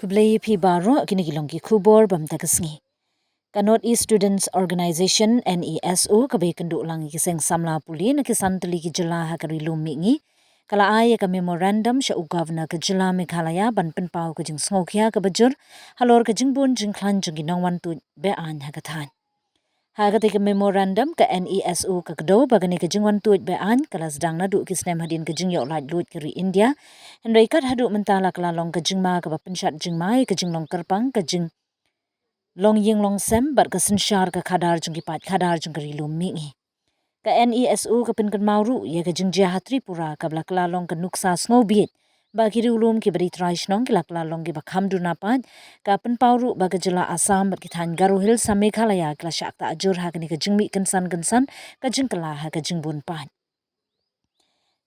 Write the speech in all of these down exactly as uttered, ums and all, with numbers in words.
Khublei phi baroh, kine ki long ki khubor ba mynta ka sngi. Ka North East Students Organisation, NESO, kaba ïakynduh lang ïa ki seng samla pule na ki san tylli ki jylla ha ka Ri Lum mihngi, ka la ai ïa ka memorandum sha u Governor ka jylla Meghalaya ban pynpaw ka jingsngewkhia kaba jur halor ka jingbun jingkhlaiñ jong ki nongwan tuid be-aiñ ha ka thaiñ. Ha katei ka memorandum, ka NESO ka kdew ba kane ka jingwan tuid be-aiñ ka la sdang naduh ki snem hadien ka jingïoh laitluid ka ri India, hynrei kat haduh mynta la ka la long ka jingma kaba pynshad jingma ïa ka jinglong kyrpang, ka jinglong ïing long sem bad ka synshar ka khadar jong ki paid khadar jong ka Ri Lum mihngi. Ka NESO ka pynkynmaw ruh ïa ka jingjia ha Tripura kaba la ka la long ka nuksa sngewbiej ba ki riewlum kiba dei trai shnong ki la ka la long kiba kham duna paid. Ka pynpaw ruh ba ka jylla Assam bad ki thaiñ Garo Hills ha Meghalaya ki la shah ktah jur ha kane ka jingmih kynsan kynsan ka jingkylla ha ka jingbun paid.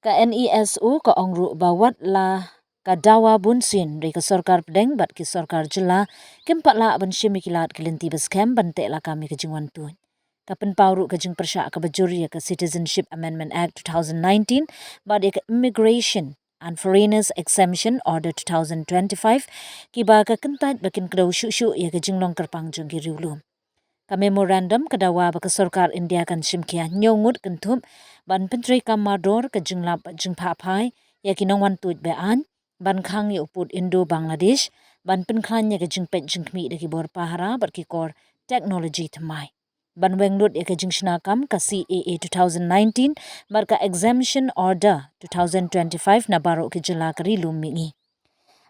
Ka NESO ka ong ruh ba wat la ka dawa bunsien, hynrei ka sorkar pdeng bad ki sorkar jylla kim pat lah ban shim ïa ki lad ki lynti ba skhem ban teh lakam ïa ka jingwan tuid. Ka pynpaw ruh ka jingpyrshah kaba jur ïa ka Citizenship Amendment Act two thousand nineteen bad ïa ka Immigration and Foreigners Exemption Order two thousand twenty-five, kiba ka kyntait ba kin kdew shuh shuh ïa ka jinglong kyrpang jong ki riewlum. Ka memorandum ka dawa ba ka sorkar India kan shim khia hynñiew ngut kynthup ban pyntreikam mardor, ka jinglap bad jingphah phai ïa ki nongwan tuid be-aiñ, ban khang ïa u pud Indo-Bangladesh, ban pynkhlaiñ ïa ka jingpeit jingkhmih da ki bor pahara bad ki kor technology thymmai, ban weng lut ïa ka jingshna kam ka CAA two thousand nineteen bad ka Exemption Order two thousand twenty-five na baroh ki jylla ka Ri Lum mihngi,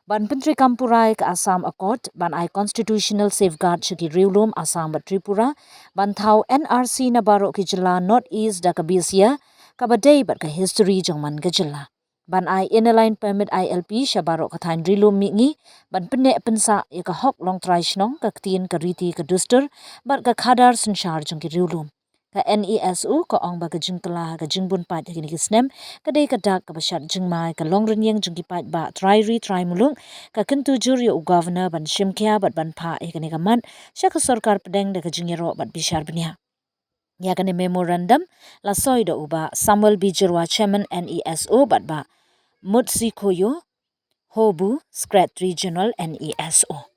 ban pyntreikam pura ïa ka Assam Accord, ban ai constitutional safeguard sha ki riewlum Assam bad Tripura, ban thaw NRC na baroh ki jylla North East da ka bishar kaba dei bad ka history jong man ka jylla, ban ai Inner Line Permit, ILP, sha baroh ka thaiñ Ri Lum mihngi, ban pynneh pynsah ïa ka hok long trai shnong, ka ktien, ka riti, ka dustur bad ka khadar synshar jong ki riewlum. Ka NESO ka ong ba ka jingkylla ha ka jingbun paid ha kine ki snem ka dei ka dak kaba shad jingma ïa ka long rynïeng jong ki paidbah trai ri trai muluk. Ka kyntu jur ïa u Governor ban shim khia bad ban phah ïa kane ka mat sha ka sorkar pdeng da ka jingïaroh bad bishar bniah. Ïa kane memorandum la soi da u Bah Samuel B Jyrwa, Chairman NESO, bad Bah Mutsikhoyo Hobu, Secretary General NESO.